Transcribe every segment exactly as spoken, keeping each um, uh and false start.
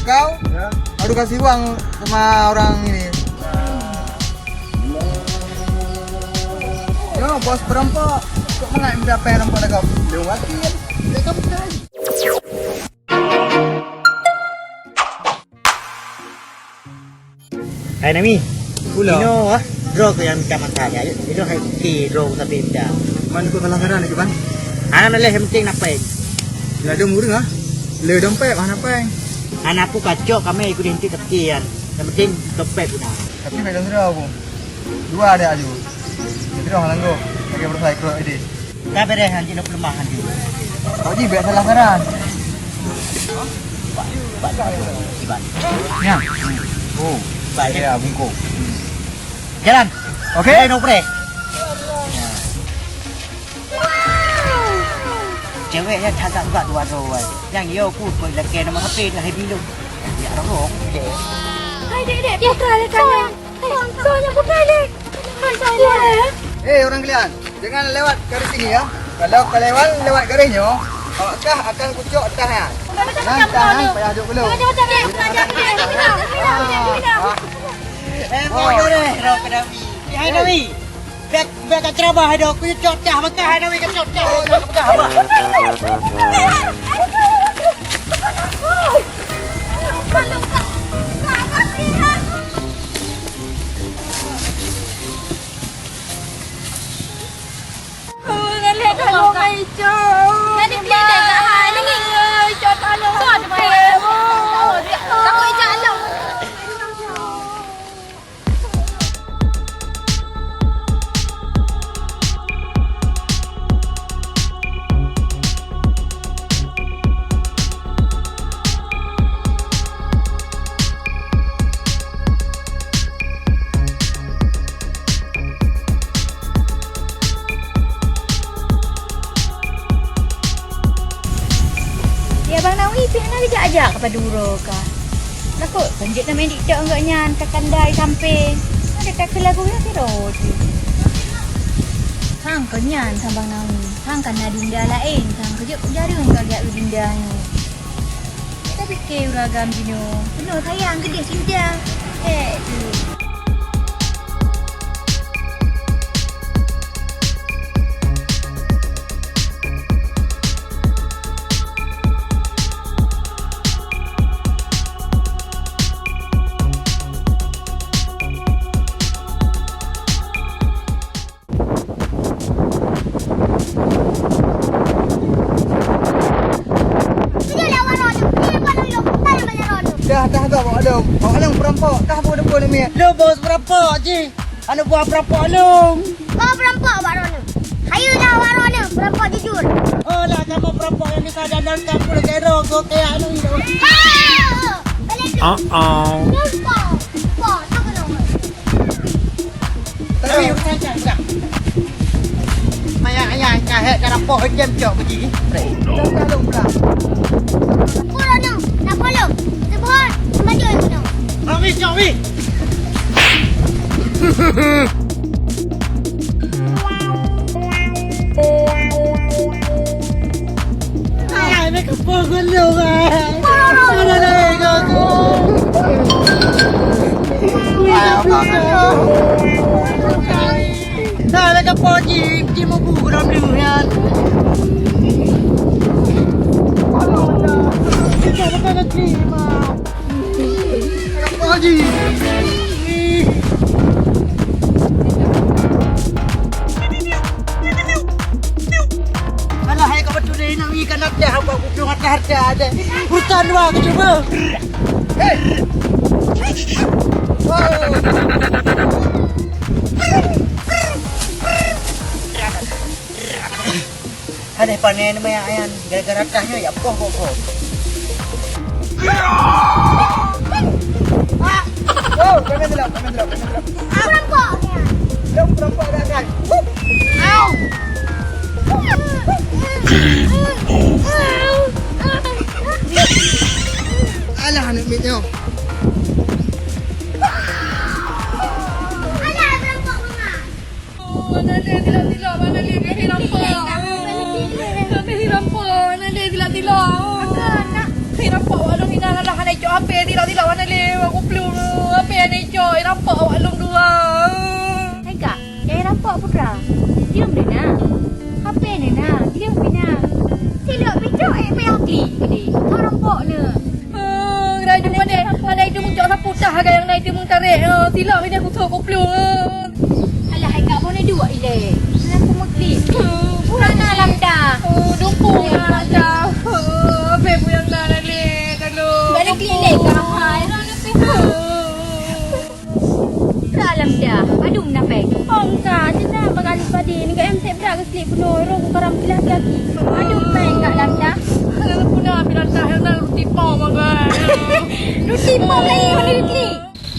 Kau? Ya. Baru kasih uang sama orang ini. Yo, bos perampok. Kok mangat minta pèng rampok dah kau? Dia mati kan? Dia kan bukan. Hai Nami. Pula. Ino ah, droe keuh nyang minta masa nyan. Ino hai ke droe sampai minta. Man kok salah ngaran lagi, Bang? Hana lé, yang penting na pèng. Ladôm ureueng ah. Le dompet mana pèng? Hana peue kacok kami ikut inti ketian. Yang penting dompet guna. Tapi bèk droe aku. Dua ada aju. Jadi orang langgo. Lagi berusaha ikut ini. Ka beureh han jih lôn peuleumah han jih. Pak Ji, bèk salah ngaran. Iban. Nyan. Oh, baik. Ya, bungkôh. Jalan. Okey. Jalan, operasi. Cewek nyan that gak dua droe. Nyang yo ku koi lakèe nama H P dah bilong. Ya rong deh. Hai dek, dek, putra le kan. Hai, soalnya putra le. Hai, soalnya. Eh, orang kalian, jangan lewat garis ini ya. Kalau kalian lewat garis nyoe, awak kah akan kucok tah nyan. Nyan tah nyan payah duek dulu. Eh, mau deh, rong kenawi. Hai, Nawi. Bèk, bèk ka ceramah hai dong. Kucok tah, maka hai Nawi kacok tah. Maka abah. Ya, Bang Nawi, pih hana geujak-jak keu padum uroe ka. Takot kan jeuet tamè TikTok ngon gobnyan, ka kandai sampé. Ada ka keu lagu nyan sidroe jih. Sang kon nyan, sang Bang Nawi. Sang ka na dinda laén, sang keujeuet jareueng ka geujak keu dinda nyoe. Tapi keu ureueng agam jinoe, peunoh sayang keudeh cinta. Eh, tu. Dah, dah, dah, bawa lom. Bawa lom perampok. Dah, bawa depan ni. Lo bos perampok jih. Aneuk buah perampok lom. Oh, perampok bawa lom. Hayu dah bawa lom, perampok jujur. Oh, lah kamu perampok yang bisa dandan kampung kero, kau kayak anu. Ah! Balik. Uh-oh. Perampok. Perampok, tak kena. Tapi urusan cak, cak. Maya ayah cak hek cara poh jem cok biji. Dah, dah, dah, dah. Apa lah nang? Nak polong? Sebuah, sembaca yang guna. Kami cok wih. Ai, mè keupeue geulong, ai. Aduh, aduh, aduh. Nah, lagèe po jih, jih mubu dalam leuh nyan. Aduh, aduh. Kita, kita, kita terima. Haji. Alah, hai kau betul ni, nak ikan nak dah, apa aku belum ada harta ada. Hutan dua aku cuba. Hei. Wow. Aduh, panen ni banyak ayan. Gara-gara tah nyoe ya poh kok. Oh, kami gelap, kami gelap, kami gelap. Perampok. Jom perampok dah kan. Au. Alah aneuk miet nyoe. Alah perampok mama. Oh, aneuk lé tilok-tilok, aneuk lé bèk rampok. Aneuk lé rampok, aneuk lé tilok-tilok. Bèk rampok, walau hina alah hana ijok Ape tilak-tilak mana le, aku plueng. Ape aneuk cok, rampok awak lôn dua. Hai kak, nyang rampok putra. Jeuem deh na. Ape neh na, jeuem pih na. Silok pih cok, eh, pih akli. Deh, rampok neh. Eh, geura jeuem mana? Mana itu mencok sapu tah, agak yang na itu mengtarek. Eh, silok pih aku sok aku plueng. Alah, hai kak, boleh dua ilek. Alah, aku meklik. Pura na lam dah. Oh, dumpung na dah. Oh, ape pun yang na le, lalu. Gak ada klik kah, hai. Pura lam dah. Aduh, na peng. Ong ka, cina bakal padi. Ni gak em sep dah ke slip penuh. Rong karam kilah kaki. Aduh, peng kat lam dah. Lalu pun na, bila dah, yang na ruti pom, makan. Ruti pom lagi, mana ruti?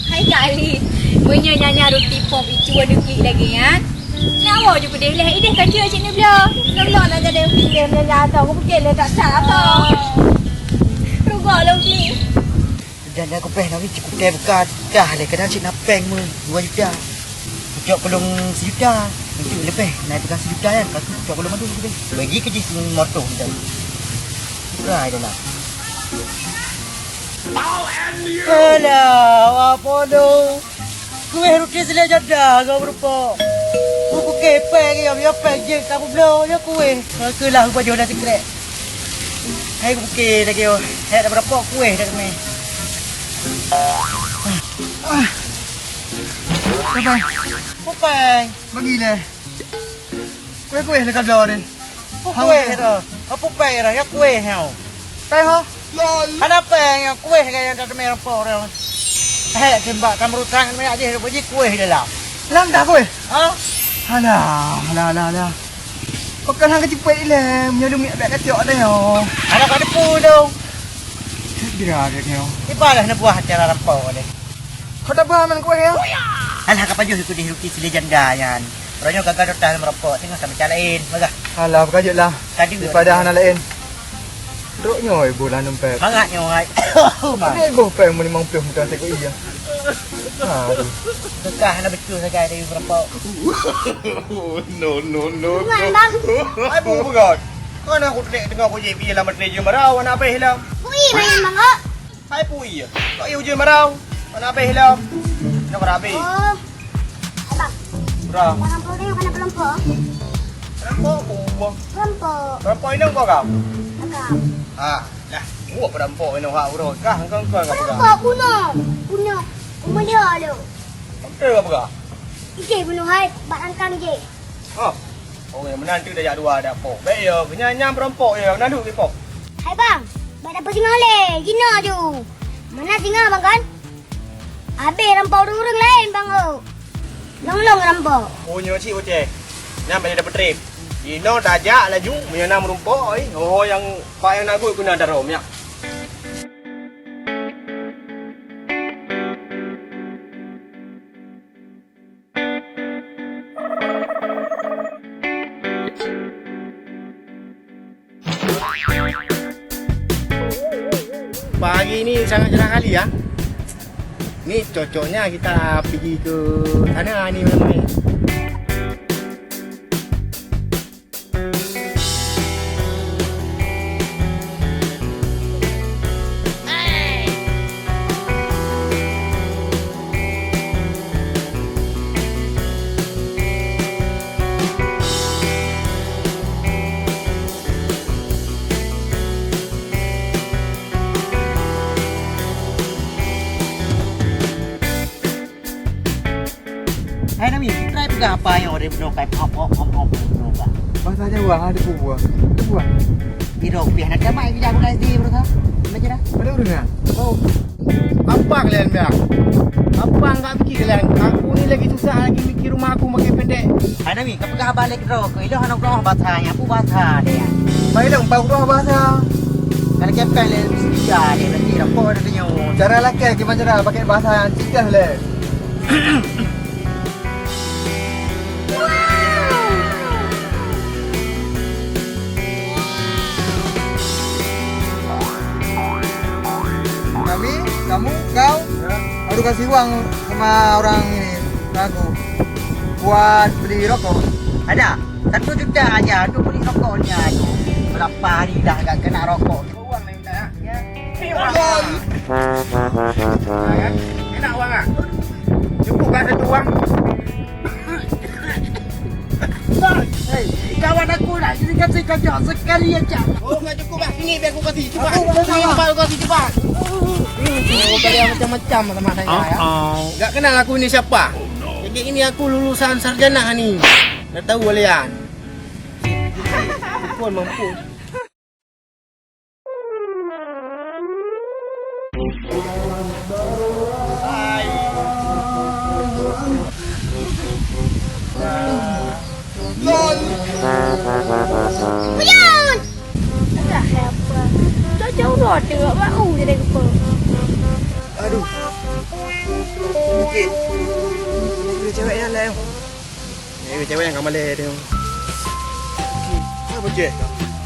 Hai Kak Ali, meunyoe nyan ruti pom itu ada klik lagi nyan, nyawa ju keudeh leh ideh ka jeuet cit neubloe. Neubloe na jadi klik leh, nyan nyata aku pikir leh tak sah apa. Rugok lom klik. Dan aku peh nawi cukupte buka dah leh, kadang cit napeng mu dua juta. Ucok pelung sejuta. Untuk lebih naik bukan sejuta kan, aku ucok pelung madu lebih. Bagi ke jis motor kita. Buka dah lah. Alah, wah podo. Kueh ruti sileh janda gau beureumpok. Buku kepeng ya, ya peng jeng ka bublo ya kueh. Keulah baju dah sikrek. Hai buke lagi oh. Hai dah beureumpok kueh dah kami. Ah. Kupeng. Kupeng. Bagi leh. Kueh-kueh lé ka bloe ni. Kueh tu. Apa pèng dah? Ya kueh nyau. Pèng ho? Lol. Hana pèng nyau, kueh ka nyang teumé rempok tu. Eh, tembak kameurutang meuyak jih, rupa jih kueh dalam. Lam dah kueh? Ha? Alah, alah, alah, alah. Kau kan hang kecipet ilem, nyoe demi abek kacok dah nyoe. Ada kat depan tu. Cek dia dia nyoe. Ibalah na buah acara rempok deh. Kau dah bah man kueh ya? Alah, ka pajoh ikut di ruki sileh janda nyan. Roh nyoe gagal dota lam rokok, tengah ka mita laén. Bagah. Alah, beukajut lah. Tadi daripada hana laén. Trok nyoe ibu lah numpet. Mangat nyoe, hai. Ada ibu pèng limong puluh muka saya kau iya. Aduh. Bekah hana betul sagai dari rokok. No, no, no, no. Bunga, Bang. Hai, bu, beugöt. Kan aku tengok, tengok aku je piye lam baterai je marau, anak abeh lah. Bui main, Bang, oh. Hai pui ya. Kau iya ujeuen marau. Mana abeh lom? Nak kena abeh. Oh. Abang. Bra. Barang pau ni kena kelompok. Kelompok apa? Kelompok. Kelompok ini kau kau? Agam. Ah, dah. Buat kelompok ini hak urut. Kah kau kau kau pegang? Kelompok kuno. Kuno. Kuno dia lo. Betul apa kau? Ije bunuh hai, bak rangkang je. Oh. Orang yang menantu dah jak dua dah pok. Baik ya, kena nyam perompok ya, menantu ke pok. Hai bang, bak dapur singoh leh, jinoe ju. Mana singoh bang kan? Habis rampok ureueng-ureueng lain bang oh. Long-long rampok. Oh nyoe cik Uceh. Nyam beda dapur trip. Inoe dah jak laju, meunyoe na meurumpok, eh. Oh yang pak yang nak gut guna darah, minyak. Pagi ini sangat cerah kali ya. Ni cocoknya kita pergi ke sana ni main-main. Hai Nami, try peugah apa nyang orang bunoe kai hop hop hop hop bunoe ka. Bahasa Jawa ada buah. Ada buah. Iro piah nak jamak yang kerja bukan S D baru sah. Baca dah. Ada urang ah? Oh. Apa kalian bilang? Apa enggak pikir kalian? Aku ni lagi susah lagi mikir rumah aku makin pendek. Hai Nami, kau peugah balik ro ke ilo hana keurah bahasa nya, apa bahasa dia? Mai dong, pau keurah bahasa. Kalau kepeng le setia dia berarti rokok ada tanya. Cara lakèe gimana cara pakai bahasa yang cegah le. Kami, kamu, kau, ya. Baru kasih uang sama orang ini, aku. Buat beli rokok. Ada, satu juta aja untuk beli rokoknya tu. Berapa hari dah agak kena rokok? Uang ni minta, ya. Ya. Enak wang ah. Cukup kan satu wang. Hei, kawan aku nak jadi kasih kacau sekali aja. Oh, nggak cukup lah. Sini biar aku kasih. Cepat. Aku, aku, aku. Aku kasih cepat. Oh, kalian macam-macam sama saya ya. Nggak kenal aku ini siapa. Jadi ini aku lulusan sarjana ni. Dah tahu kalian. Pun mampu. Buyut! Alah, hai apa? Tak jauh dah, tengok bau jadi rupa. Aduh. Okey. Ada cewek yang lain. Eh, cewek nyang ka malèe teuh. Apa cewek?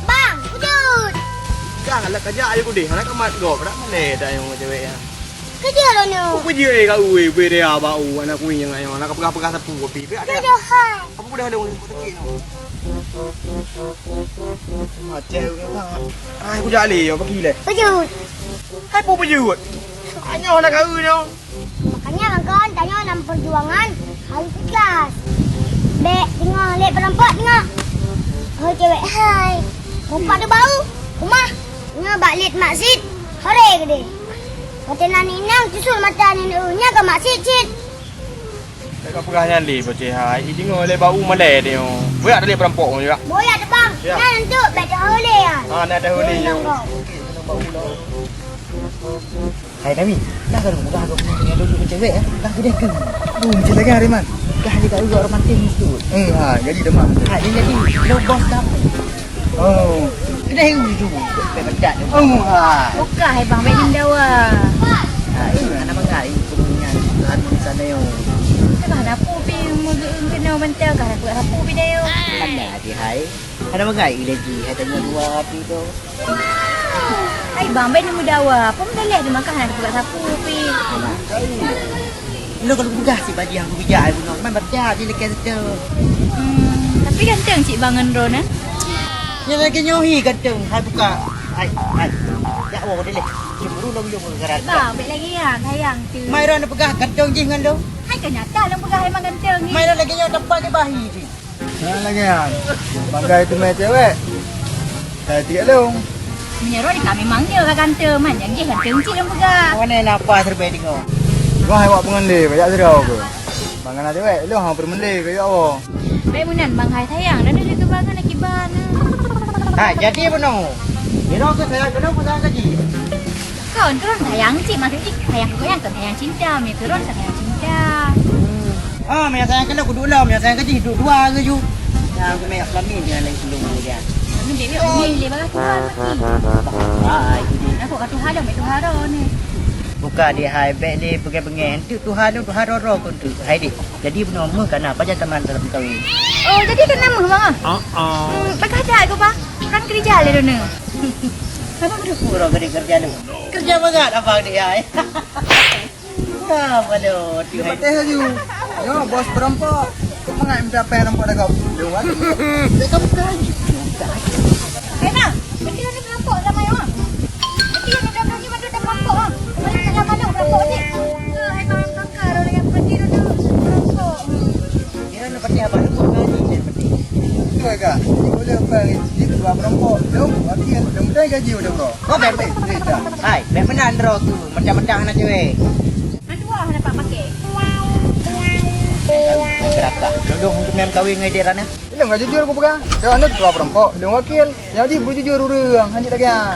Bang, wujud! Kah lah kajak ayu kudeh, anak kamat gob, nak malèe dah nyang cewek ya. Kerja lah nyoe. Apa je eh kau eh, beri dia bau anak kuih yang ayo, nak peugah-peugah sapu kopi. Kerja hai. Apa udah ada orang sakit no? Macam ah, aku jak lé, apa gila? Wujud! Hai apa wujud? Anyo nak kau no. Makanya kan tanyoe lam peujuangan harus ikhlas. Bèk teungoh lé peurumpok teungoh. Oh cewek hai. Rumpok tu bau. Rumah. Teungoh bak lét mak sit. Hore gede. Watèe na inong susul mata nyan nya ka mak sit cit. Tak peugah nyan lé boceh hai. Ih teungoh lé bau malèe nyoe. Boyak lé peurumpok nyoe. Boyak tu bang. Ya. Nyan tu bèk tu hole ya. Ah, nak dah hole. Hai Nawi, dah ka peugah aku punya dulu cewek ya. Dah gede ke? Aduh, macam lagi hari man. Dah ni tak juga romantis tu. Hmm, ha, jadi dah mah. Ha, dia jadi lo bos dah. Oh. Kedai itu tu. Pedak tu. Oh, ha. Bukan hai bang, bagi dawa. Ha, ini anak mangai punya anu sana yo. Dah dah pu pi meugeun kena mantap kah dah pu pi dah yo. Ada di hai. Hana bangai lé jih, hai tanyoe dua api tu. Hai bang, bai neumeudawa. Apa meudaléh di Makkah hana teupeugah sapeue pi. Lo kalau peugah si bajih aku bijak ai bunoe, man baca di lekai situ. Hmm, tapi ganteng cit bang ngon droe na. Yang lagi nyohi ganteng, hai buka. Hai, hai. Jak woe deh. Cemburu lo belum gara. Bang, bèk lagi ya, sayang tu. Mai ro peugah ganteng jih ngon lo. Hai ke nyata lo peugah emang ganteng ni. Mai ro lagi nyoe tempat di bahi jih. Nah, lagèe nyan. Banggai teumé cewek. Saya tiga long. Meunyoe di kami memang dia orang ganteng, man. Yang dia ganteng cik yang pegang. Mana napa serba tengok? Wah, awak pengen deh, banyak serau ke? Bang kena cewek, lo ha permen deh, kayak apa? Baik munan, bang hai sayang, dah ada kebangan akibat. Ha, jadi apa no? Kira ke sayang kena pegang gaji. Kon turun sayang cik, maksud cik sayang keu sayang, kon sayang cinta, mie turun sayang cinta. Ah, mie sayang kena kudu lom, mie sayang kejih dua dua ke ju. Yang kena yak kami dengan lain sebelum dia. Ini dia ni boleh bagai Tuhan mati. Ah, itu dia. Aku kat Tuhan dah, Tuhan dah ni. Buka dia hai bek dia bengai-bengai. Entuk Tuhan tu Tuhan roro kon tu. Hai dik. Jadi bunoe meuh kana pajan teman dalam kawin. Oh, jadi kena meuh bang ah? Ah. Hmm, bagah dah aku bang. Kan kerja le dona. Apa betul kurang gede kerja lu? Kerja bagat abang dia ai. Ya, waduh, tu hai. Pateh laju. Yo, bos perampok. Mangat minta payah rampok dagang. Yo, waduh. Dia kan bukan. Eh, bang, berarti ni perampok sama yo. Berarti ni dah berani bantu dah perampok ah. Mana nak mana perampok ni? Hai bang, kakak orang yang berhenti dulu perampok. Kira ni peti abang tu bukan ni, ni peti. Betul ke? Boleh apa ni? Dia ketua perampok. Jom, lagi yang mudah-mudahan gaji udah bro. Oh, bek, bek. Hai, bek meunan droe tu. Meudah-meudah na cewek. Hana dua hana dapat pakai. Serakah. Jodoh untuk main kawin dengan Dik Rana. Ilong ka jujur aku pegang. Saya anu ketua perampok, ilong wakil. Jadi bujujur urang, hanjit lagi ah.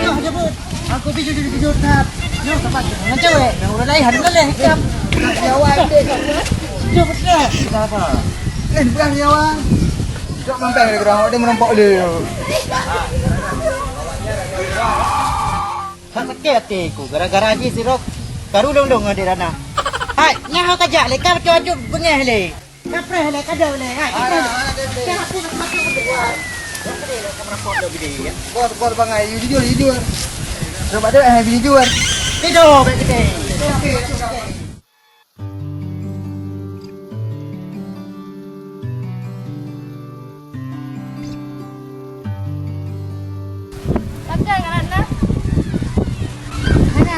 Nyoh jemput. Aku bijur bijur bijur that. Nyoh tempat dengan cewek, yang orang lain hana boleh hitam. Nyawa itu. Jemput dah. Kenapa? Eh, bukan nyawa. Jok mampang dia gerah, dia merompok dia. Hak sakit hati aku gara-gara Haji Sirok. Baru dong-dong ada dana. Hai, nyaho kajak le, kau cucu bengeh le. Kapreh le, kada le. Hai, kita. Ada, ada, ada. Kita hapus masuk ke luar. Bos, bos bangai, you jujur, you jujur. Sebab dia hanya jujur. Itu, baik kita. Pakai ngaran nah. Mana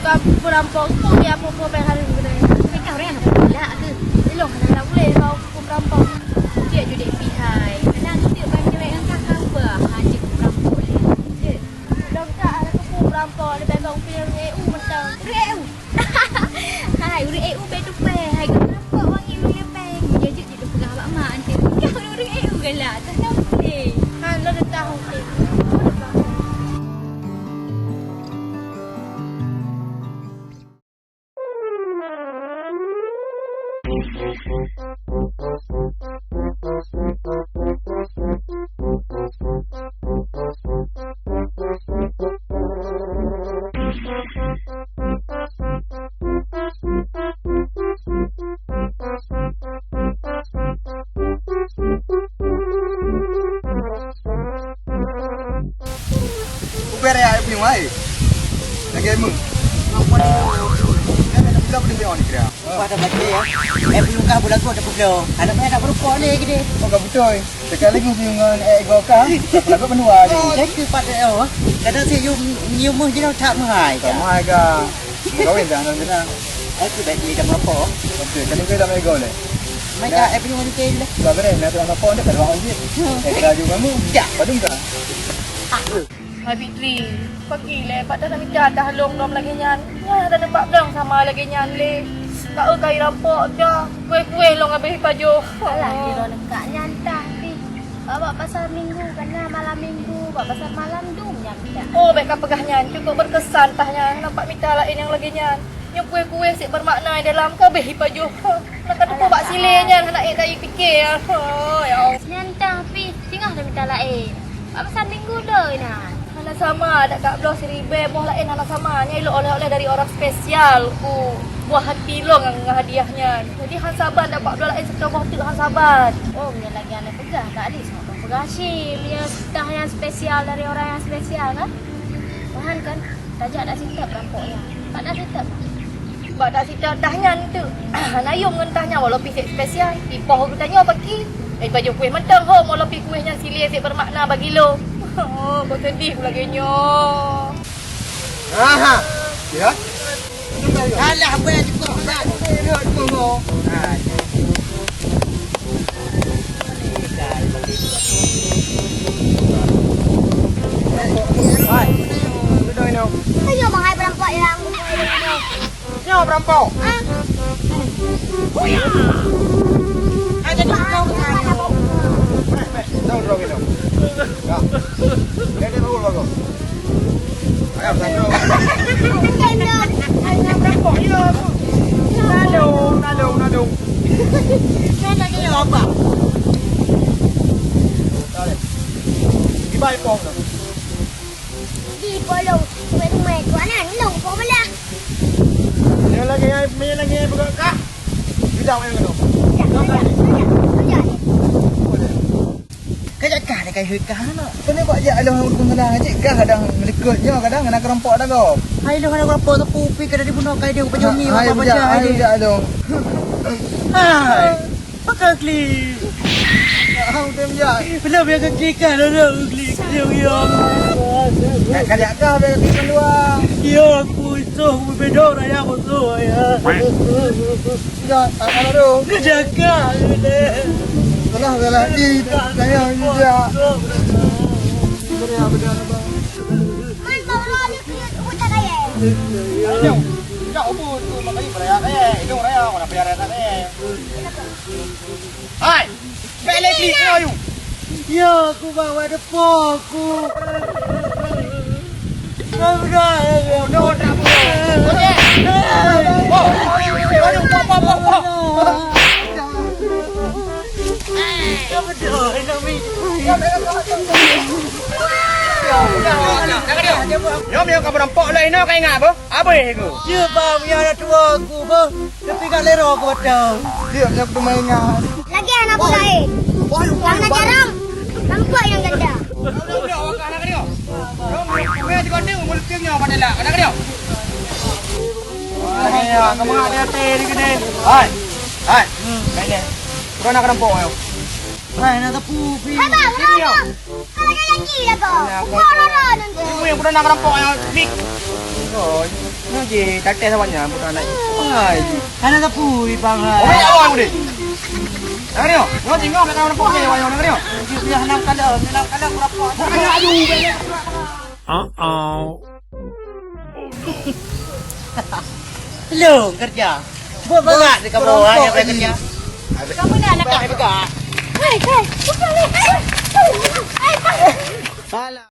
Ka perampok tu ya, apa-apa payah hari ni. Kita orang yang pula tu. Elok, hana nak boleh kau perampok. Dia judek pihai. Kena tu dia main cewek dengan kakak apa? Haji perampok ni. Dia. Dong tak ada kupu perampok. Dia pegang upil dengan E U mentang. Dia E U. Hai, ureueng E U bèk tupèe. Hai, keu perampok wangi ureueng lepèe. Jeuet jeuet jipeugah bak mak, "Aunty, ureueng E U galak." Dah tahu deh. Han, lo dah tahu deh. Ubé raya air puyueng ai. Lagèe meuh. Kita pun dia ni kira. Wah, dah baca ya. Eh, puyueng kah bulaku ada pukul. Anak saya tak berukok ni gini. Oh, ka beutôi. Sekali lagi puyueng ngon eh go kah. Lagu menua ni. Saya ke pada oh. Kadang saya yum yum meuh je tak meuhai. Tak meuhai ka. Kawin dah anak sana. Aku dah ni dah merokok. Okey, kali kau dah mego le. Mai ka eh puyueng ni ke le. Dah beri nak tu merokok dah kat ruang je. Eh, kerja juga mu. Ya. Padum ka. Hai Fitri, pagi lé, pat dah mita dah lom lom lagèe nyan. Nyan dah nampak dong sama lagèe nyan lé. Ka eu kai rampok dah, kueh-kueh lom habéh pajoh. Alah, di lôn kak nyan tah pih. Bak pasar minggu, kana malam minggu, bak pasar malam dum nyan mita. Oh, bèk ka peugah nyan, cukup berkesan tah nyan. Nampak mita laén nyang lagèe nyan. Nyoe kueh-kueh sik bermakna di dalam kabeh ipajoh. Nak ka teupeu bak silée nyan hana ék dai pike. Oh, ya Allah. Nyan tah pih singoh dah mita laén. Bak pasar minggu doi na. Hana sama, dak ka bloe siribèe, boh laén hana sama. Nyan ilok oleh-oleh dari orang spesial ku. Buah hati lôn ngon hadiah nyan. Jadi han saban dak bak bloe laén sitoe boh teuk han saban. Oh, nyan lagèe aneuk peugah Kak Lis, peugah Hashim. Ya, tah yang spesial dari orang yang spesial kan? Paham kan? Tajak dak sitap rampok nyan. Bak dak sitap. Bak dak sitap tah nyan tu. Hana yum ngon tah nyan walau pih spesial. Ipoh geutanyoe paki. Eh, pajoh kueh mantong ho walau pih kueh nyan silée sik bermakna bagi lôn. Oh, kok sedih lagèe nyoe. Aha. Ya. Alah, buat cukup. Hai, duduk inong. Ayo, mahai perampok yang. Nyoe perampok. Ah. Ada di kau. Meh, meh, tahu dulu gitu. Ya. Dia dia bagus bagus. Ayam satu. Ayam perampok ya. Nado, nado, nado. Saya tanya apa? Tarik. Di bawah pong tu. Di bolong. Rumah-rumah tu anak nong pong belah. Yang lagi yang, yang lagi yang pegang kah? Tidak yang kena. Tidak, tidak, tidak, tidak. Boleh. Kajak kah dekai hei kah anak? Kena buat jak along urus salah cik kah kadang melekut nyo kadang kena kerompok dah kau. Hai lu kena kerompok tepu pi kada dibunuh kai dia pajoh mi. Hai apa bujak, hai bujak along. Hai. Pakai klik. Hang tem jak. Belum ya klik kan belum klik dia ya. Nak kajak kah biar klik dua. Ya aku itu aku bedo raya aku tu ya. Tidak, tak ada tu. Kejaga, udah. Salah, salah. Ih, saya tidak. Benar, benar, abang. Ayo, tidak ubur tu, makanya beraya kaya. Hidung raya, mana payah raya kaya. Hai, balik ni, ayo. Ya, aku bawa depoku. Nyoe meunyoe ka meurumpok lôn inoe ka ingat beuh? Abéh ku. Cie bang, meunyoe aneuk tuha ku beuh, tapi ka lero ku batang. Tiep nyoe peumaingan. Lagi anak budak eh. Yang nak jarang, nampak yang ganda. Hai, hai. Kau nak kena pok ayo. Hai, na teupeu, Pi. Hai, Bang, kenapa? Kalau ada lagi lah kau. Kau rara nanti. Ibu yang pernah nak rampok yang big. Kau, ni je, tak ada awaknya, bukan anak. Hai. Hai, na teupeu, Bang. Oh, ya, awak udah. Dengar dia. Kau tengok, nak rampok ni, awak yang dengar dia. Dia, dia hendak kalah, dia hendak kalah, aku rampok. Bukan laju, Uh-oh. Belum kerja. Buat berat di kampung, hanya kerja. Kamu nak nak pegang? Hei, hei, bukan ni.